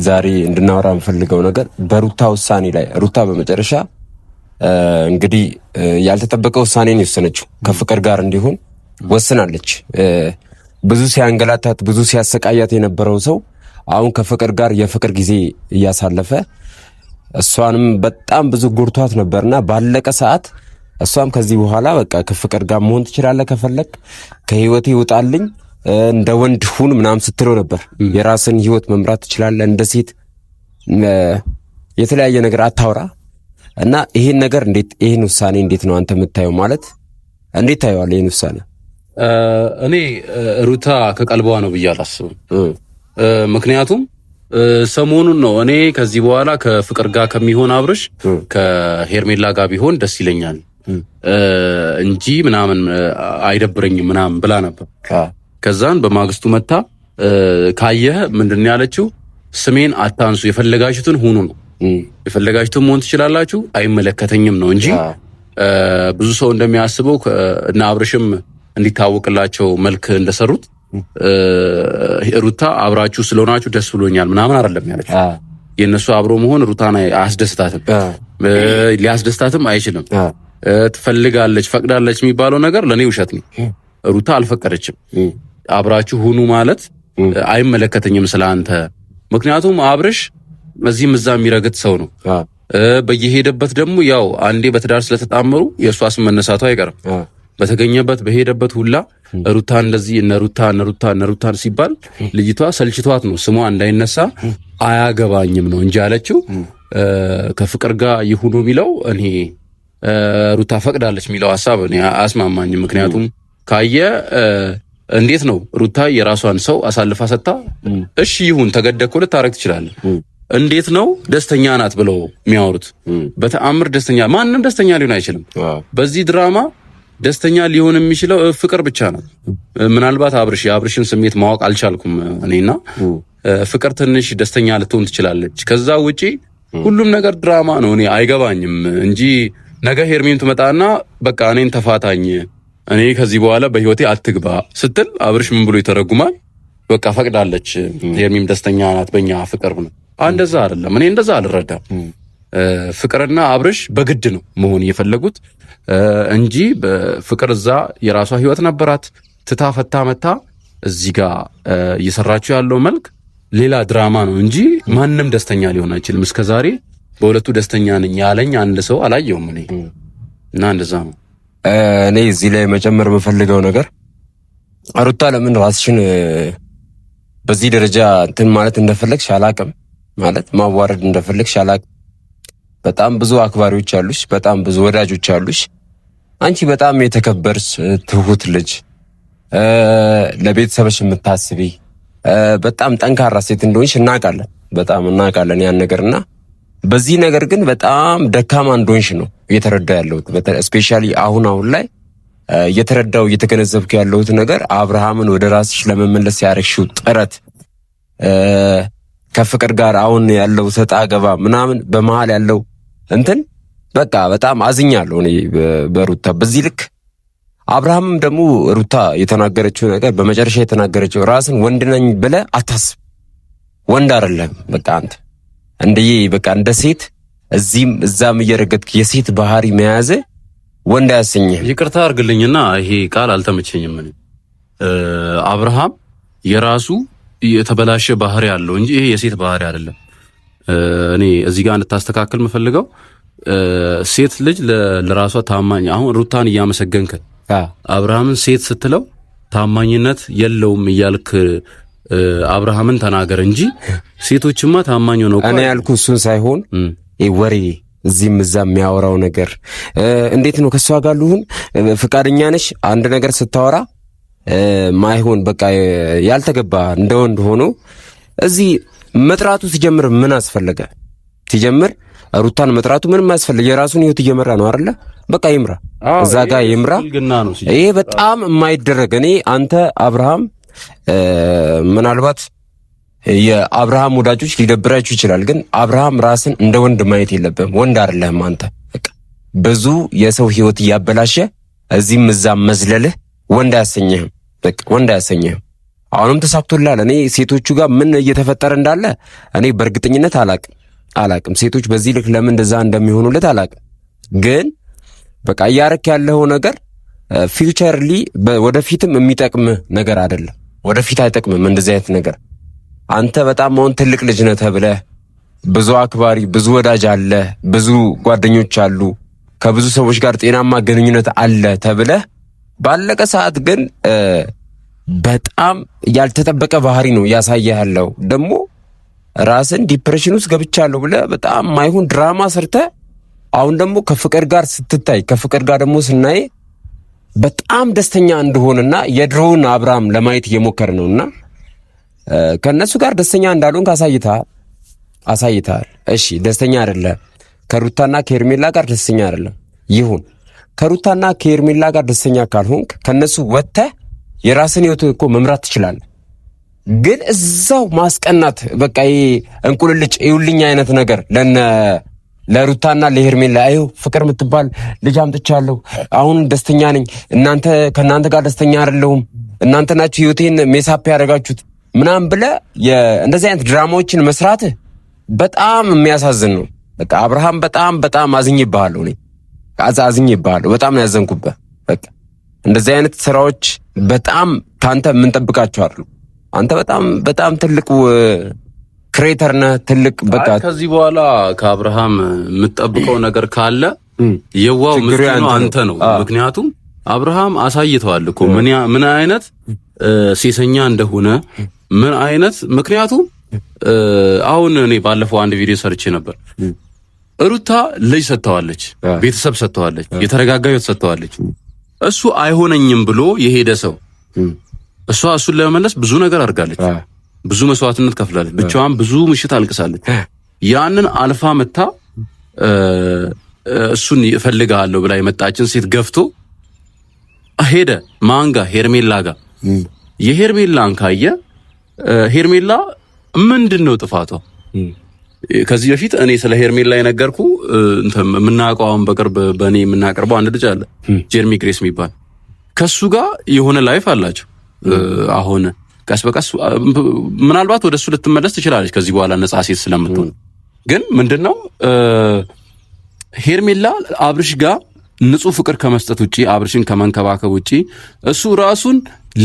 ዛሬ እንድናወራ የምፈልገው ነገር በሩታ ውሳኔ ላይ፣ ሩታ በመጨረሻ እንግዲህ ያልተጠበቀ ውሳኔን የወሰነችው ከፍቅር ጋር እንዲሆን ወስናለች። ብዙ ሲያንገላታት ብዙ ሲያሰቃያት የነበረው ሰው አሁን ከፍቅር ጋር የፍቅር ጊዜ እያሳለፈ እሷንም በጣም ብዙ ጎድቷት ነበርና ባለቀ ሰዓት እሷም ከዚህ በኋላ በቃ ከፍቅር ጋር መሆን ትችላለህ፣ ከፈለግ ከህይወቴ ይውጣልኝ፣ እንደ ወንድ ሁን ምናምን ስትለው ነበር። የራስን ህይወት መምራት ትችላለህ፣ እንደ ሴት የተለያየ ነገር አታውራ እና ይሄን ነገር እንዴት ይሄን ውሳኔ እንዴት ነው አንተ የምታየው? ማለት እንዴት ታየዋለህ ይሄን ውሳኔ? እኔ ሩታ ከቀልቧ ነው ብዬ አላስብም። ምክንያቱም ሰሞኑን ነው እኔ ከዚህ በኋላ ከፍቅር ጋር ከሚሆን አብርሽ ከሄርሜላ ጋር ቢሆን ደስ ይለኛል እንጂ ምናምን አይደብረኝም ምናምን ብላ ነበር። ከዛን በማግስቱ መታ ካየህ ምንድን ያለችው ስሜን አታንሱ፣ የፈለጋችሁትን ሁኑ ነው፣ የፈለጋችሁትን መሆን ትችላላችሁ፣ አይመለከተኝም ነው እንጂ ብዙ ሰው እንደሚያስበው እና አብርሽም እንዲታወቅላቸው መልክ እንደሰሩት ሩታ አብራችሁ ስለሆናችሁ ደስ ብሎኛል ምናምን አይደለም ያለችው። የእነሱ አብሮ መሆን ሩታን አያስደስታትም፣ ሊያስደስታትም አይችልም። ትፈልጋለች፣ ፈቅዳለች የሚባለው ነገር ለእኔ ውሸት ነው። ሩታ አልፈቀደችም። አብራችሁ ሁኑ ማለት አይመለከተኝም ስለ አንተ። ምክንያቱም አብርሽ እዚህም እዛ የሚረግጥ ሰው ነው። በየሄደበት ደግሞ ያው አንዴ በትዳር ስለተጣመሩ የእሷ ስም መነሳቱ አይቀርም። በተገኘበት በሄደበት ሁላ ሩታ እንደዚህ እነ ሩታ እነ ሩታ እነ ሩታ ሲባል ልጅቷ ሰልችቷት ነው ስሟ እንዳይነሳ አያገባኝም ነው እንጂ አለችው። ከፍቅር ጋር ይሁኑ የሚለው እኔ ሩታ ፈቅዳለች የሚለው ሀሳብ እኔ አያስማማኝም። ምክንያቱም ካየ እንዴት ነው ሩታ የራሷን ሰው አሳልፋ ሰጥታ እሺ ይሁን ተገደኩ ልታረግ ትችላለህ። እንዴት ነው ደስተኛ ናት ብለው የሚያወሩት? በተአምር ደስተኛ ማንም ደስተኛ ሊሆን አይችልም። በዚህ ድራማ ደስተኛ ሊሆን የሚችለው ፍቅር ብቻ ነው። ምናልባት አብርሽ የአብርሽን ስሜት ማወቅ አልቻልኩም እኔና ፍቅር ትንሽ ደስተኛ ልትሆን ትችላለች። ከዛ ውጪ ሁሉም ነገር ድራማ ነው። እኔ አይገባኝም እንጂ ነገ ሄርሜም ትመጣና በቃ እኔን ተፋታኝ፣ እኔ ከዚህ በኋላ በህይወቴ አትግባ ስትል አብርሽ ምን ብሎ ይተረጉማል? በቃ ፈቅዳለች፣ ሄርሜም ደስተኛ ናት በእኛ ፍቅር ነው። እንደዛ አይደለም። እኔ እንደዛ አልረዳም። ፍቅርና አብርሽ በግድ ነው መሆን የፈለጉት እንጂ ፍቅር እዛ የራሷ ህይወት ነበራት። ትታ ፈታ መታ እዚህ ጋር እየሰራችው ያለው መልክ ሌላ ድራማ ነው እንጂ ማንም ደስተኛ ሊሆን አይችልም። እስከዛሬ በሁለቱ ደስተኛ ነኝ ያለኝ አንድ ሰው አላየውም እኔ እና እንደዛ ነው። እኔ እዚህ ላይ መጨመር የምፈልገው ነገር ሩታ ለምን ራስሽን በዚህ ደረጃ እንትን ማለት እንደፈለግሽ አላቅም፣ ማለት ማዋረድ እንደፈለግሽ አላቅም። በጣም ብዙ አክባሪዎች አሉሽ፣ በጣም ብዙ ወዳጆች አሉሽ። አንቺ በጣም የተከበርሽ ትሁት ልጅ፣ ለቤተሰብሽ የምታስቢ በጣም ጠንካራ ሴት እንደሆንሽ እናውቃለን፣ በጣም እናውቃለን ያን ነገርና በዚህ ነገር ግን በጣም ደካማ እንደሆንሽ ነው እየተረዳ ያለሁት። Especially አሁን አሁን ላይ እየተረዳው እየተገነዘብኩ ያለሁት ነገር አብርሃምን ወደ ራስሽ ለመመለስ ያደረግሽው ጥረት ከፍቅር ጋር አሁን ያለው ሰጣ ገባ ምናምን በመሀል ያለው እንትን በቃ በጣም አዝኛለሁ እኔ በሩታ በዚህ ልክ። አብርሃምም ደግሞ ሩታ የተናገረችው ነገር በመጨረሻ የተናገረችው ራስን ወንድ ነኝ ብለህ አታስብ፣ ወንድ አይደለም በቃ አንተ እንደዬ በቃ እንደ ሴት እዚህም እዛም እየረገጥክ የሴት ባህሪ መያዝ ወንድ አያሰኝህም። ይቅርታ አድርግልኝና ይሄ ቃል አልተመቸኝም። አብርሃም የራሱ የተበላሸ ባህሪ አለው እንጂ ይሄ የሴት ባህሪ አይደለም። እኔ እዚህ ጋር እንድታስተካክል የምፈልገው ሴት ልጅ ለራሷ ታማኝ፣ አሁን ሩታን እያመሰገንክ አብርሃምን ሴት ስትለው ታማኝነት የለውም እያልክ አብርሃምን ተናገር እንጂ ሴቶችማ ታማኝ ሆነው እኔ ያልኩ እሱን ሳይሆን ወሬ እዚህም እዛ የሚያወራው ነገር እንዴት ነው ከእሷ ጋር ልሁን ፍቃደኛ ነሽ? አንድ ነገር ስታወራ ማይሆን በቃ ያልተገባ እንደ ወንድ ሆኖ እዚህ መጥራቱ ሲጀምር ምን አስፈለገ? ሲጀምር ሩታን መጥራቱ ምንም አያስፈልግ። የራሱን ህይወት እየመራ ነው አይደለ? በቃ ይምራ፣ እዛ ጋር ይምራ። ይሄ በጣም የማይደረግ እኔ አንተ አብርሃም ምናልባት የአብርሃም ወዳጆች ሊደብራችሁ ይችላል፣ ግን አብርሃም ራስን እንደ ወንድ ማየት የለብህም። ወንድ አይደለህም አንተ። በቃ ብዙ የሰው ህይወት እያበላሸ እዚህም እዛም መዝለልህ ወንድ አያሰኝህም። በቃ ወንድ አያሰኝህም። አሁንም ተሳክቶልሃል። እኔ ሴቶቹ ጋር ምን እየተፈጠረ እንዳለ እኔ በእርግጠኝነት አላቅም። ሴቶች በዚህ ልክ ለምን እንደዛ እንደሚሆኑለት አላቅም። ግን በቃ እያረክ ያለው ነገር futurely ወደፊትም የሚጠቅም ነገር አይደለም። ወደፊት አይጠቅምም እንደዚህ አይነት ነገር። አንተ በጣም አሁን ትልቅ ልጅ ነህ ተብለህ ብዙ አክባሪ፣ ብዙ ወዳጅ አለ፣ ብዙ ጓደኞች አሉ፣ ከብዙ ሰዎች ጋር ጤናማ ግንኙነት አለ ተብለህ ባለቀ ሰዓት ግን በጣም ያልተጠበቀ ባህሪ ነው እያሳየህ ያለው። ደግሞ ራስን depression ውስጥ ገብቻለሁ ብለህ በጣም ማይሆን ድራማ ሰርተህ አሁን ደግሞ ከፍቅር ጋር ስትታይ ከፍቅር ጋር ደግሞ ስናይ በጣም ደስተኛ እንደሆነና የድሮውን አብርሃም ለማየት እየሞከረ ነውና ከነሱ ጋር ደስተኛ እንዳልሆንክ አሳይተሃል። እሺ ደስተኛ አይደለም። ከሩታና ከሄርሜላ ጋር ደስተኛ አይደለም። ይሁን፣ ከሩታና ከሄርሜላ ጋር ደስተኛ ካልሆንክ ከነሱ ወጥተህ የራስን ህይወት እኮ መምራት ትችላለህ። ግን እዛው ማስቀናት በቃ ይሄ እንቁልልጭ ይውልኝ አይነት ነገር ለነ ለሩታና ለሄርሜላ አይው ፍቅር የምትባል ልጅ አምጥቻለሁ፣ አሁን ደስተኛ ነኝ፣ እናንተ ከእናንተ ጋር ደስተኛ አይደለሁም፣ እናንተ ናችሁ ህይወቴን mess up ያደረጋችሁት ምናምን ብለህ እንደዚህ አይነት ድራማዎችን መስራት በጣም የሚያሳዝን ነው። በቃ አብርሃም በጣም በጣም አዝኜብሃለሁ፣ እኔ አዝኜብሃለሁ። በጣም ነው ያዘንኩብህ። በቃ እንደዚህ አይነት ስራዎች በጣም ከአንተ የምንጠብቃቸው አሉ። አንተ በጣም በጣም ትልቅ creator ነህ። ትልቅ በቃ ከዚህ በኋላ ከአብርሃም የምትጠብቀው ነገር ካለ የዋው ምስኪኑ አንተ ነው። ምክንያቱም አብርሃም አሳይተዋል እኮ ምን አይነት ሴሰኛ እንደሆነ ምን አይነት ምክንያቱም አሁን እኔ ባለፈው አንድ ቪዲዮ ሰርቼ ነበር። ሩታ ልጅ ሰጥተዋለች፣ ቤተሰብ ሰጥተዋለች፣ የተረጋጋ ህይወት ሰጥተዋለች። እሱ አይሆነኝም ብሎ የሄደ ሰው እሷ እሱን ለመመለስ ብዙ ነገር አድርጋለች፣ ብዙ መስዋዕትነት ከፍላለች፣ ብቻዋን ብዙ ምሽት አልቅሳለች። ያንን አልፋ መታ እሱን እፈልግሃለሁ ብላ የመጣችን ሴት ገፍቶ ሄደ። ማን ጋ? ሄርሜላ ጋ። የሄርሜላን ካየ ሄርሜላ ምንድን ነው ጥፋቷ? ከዚህ በፊት እኔ ስለ ሄርሜላ የነገርኩ የምናውቀው አሁን በቅርብ በእኔ የምናቀርበው አንድ ልጅ አለ ጀርሚ ግሬስ የሚባል ከሱ ጋር የሆነ life አላቸው። አሁን ቀስ በቀስ ምናልባት ወደ እሱ ልትመለስ ትችላለች ከዚህ በኋላ ነጻ ሴት ስለምትሆን። ግን ምንድነው ሄርሜላ አብርሽ ጋር ንጹህ ፍቅር ከመስጠት ውጪ አብርሽን ከመንከባከብ ውጪ እሱ ራሱን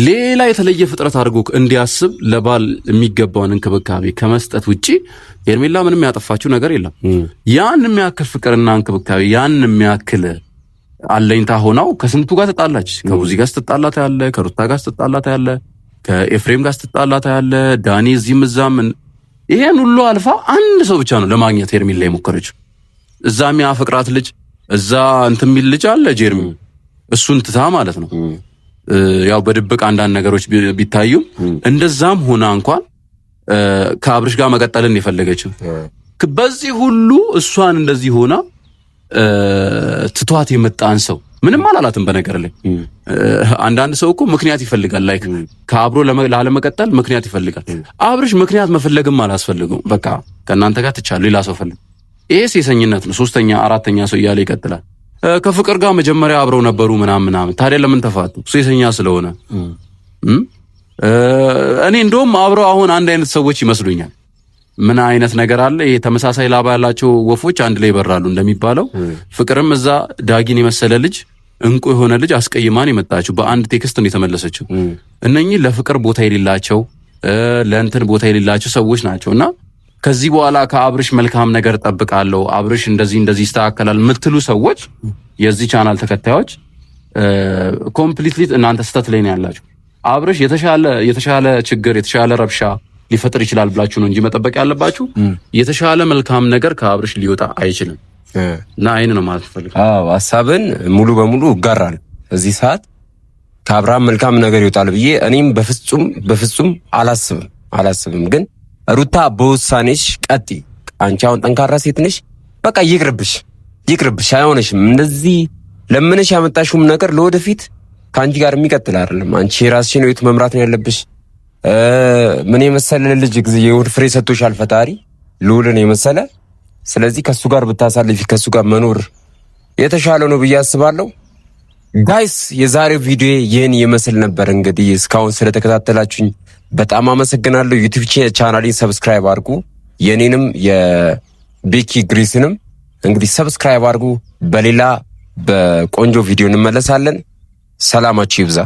ሌላ የተለየ ፍጥረት አድርጎ እንዲያስብ ለባል የሚገባውን እንክብካቤ ከመስጠት ውጪ ሄርሜላ ምንም ያጠፋችው ነገር የለም። ያን የሚያክል ፍቅርና እንክብካቤ ያን የሚያክል አለኝታ ሆናው ከስንቱ ጋር ተጣላች። ከቡዚ ጋር ስትጣላ ታያለ፣ ከሩታ ጋር ስትጣላ ታያለ፣ ከኤፍሬም ጋር ስትጣላ ታያለ፣ ዳኒ እዚህም እዛም። ይሄን ሁሉ አልፋ አንድ ሰው ብቻ ነው ለማግኘት ሄርሜላ የሞከረችው። እዛ የሚያፈቅራት ልጅ እዛ እንትን የሚል ልጅ አለ ጀርሚ፣ እሱን ትታ ማለት ነው። ያው በድብቅ አንዳንድ ነገሮች ቢታዩም እንደዛም ሆና እንኳን ከአብርሽ ጋር መቀጠልን የፈለገችው በዚህ ሁሉ እሷን እንደዚህ ሆና ትቷት የመጣን ሰው ምንም አላላትም። በነገር ላይ አንዳንድ ሰው እኮ ምክንያት ይፈልጋል። like ከአብሮ ላለመቀጠል ምክንያት ይፈልጋል። አብርሽ ምክንያት መፈለግም አላስፈልገውም። በቃ ከእናንተ ጋር ትቻለሁ፣ ሌላ ሰው ፈልግ። ይሄ ሴሰኝነት ነው። ሶስተኛ አራተኛ ሰው እያለ ይቀጥላል። ከፍቅር ጋር መጀመሪያ አብረው ነበሩ ምናምን ምናምን። ታዲያ ለምን ተፋቱ? ሴሰኛ ስለሆነ። እኔ እንደውም አብረው አሁን አንድ አይነት ሰዎች ይመስሉኛል። ምን አይነት ነገር አለ ይሄ? ተመሳሳይ ላባ ያላቸው ወፎች አንድ ላይ ይበራሉ እንደሚባለው ፍቅርም እዛ ዳጊን የመሰለ ልጅ እንቁ የሆነ ልጅ አስቀይማን የመጣችው በአንድ text ነው የተመለሰችው። እነኚህ ለፍቅር ቦታ የሌላቸው ለእንትን ቦታ የሌላቸው ሰዎች ናቸው። እና ከዚህ በኋላ ከአብርሽ መልካም ነገር ጠብቃለሁ፣ አብርሽ እንደዚህ እንደዚህ ይስተካከላል የምትሉ ሰዎች የዚህ ቻናል ተከታዮች completely እናንተ ስህተት ላይ ነው ያላችሁ። አብርሽ የተሻለ ችግር የተሻለ ረብሻ ሊፈጥር ይችላል ብላችሁ ነው እንጂ መጠበቅ ያለባችሁ የተሻለ መልካም ነገር ከአብርሽ ሊወጣ አይችልም። እና አይን ነው ማለት ፈልግ። አዎ ሀሳብን ሙሉ በሙሉ እጋራለሁ። እዚህ ሰዓት ከአብርሃም መልካም ነገር ይወጣል ብዬ እኔም በፍጹም በፍጹም አላስብም። ግን ሩታ በውሳኔሽ ቀጥይ። አንቺ አሁን ጠንካራ ሴት ነሽ። በቃ ይቅርብሽ፣ ይቅርብሽ፣ አይሆንሽም። እንደዚህ ለምንሽ ያመጣሽውም ነገር ለወደፊት ከአንቺ ጋር የሚቀጥል አይደለም። አንቺ የራስሽን ህይወት መምራት ነው ያለብሽ። ምን የመሰለ ልጅ ጊዜ የሆድ ፍሬ ሰጥቶሻል ፈጣሪ ልዑልን የመሰለ። ስለዚህ ከሱ ጋር ብታሳልፊ ከሱ ጋር መኖር የተሻለ ነው ብዬ አስባለሁ። guys የዛሬው ቪዲዮ ይህን ይመስል ነበር። እንግዲህ እስካሁን ስለተከታተላችሁኝ በጣም አመሰግናለሁ። ዩቲዩብ ቻናሌን subscribe አድርጉ። የኔንም የቤኪ ግሪስንም እንግዲህ subscribe አድርጉ። በሌላ በቆንጆ ቪዲዮ እንመለሳለን። ሰላማችሁ ይብዛ።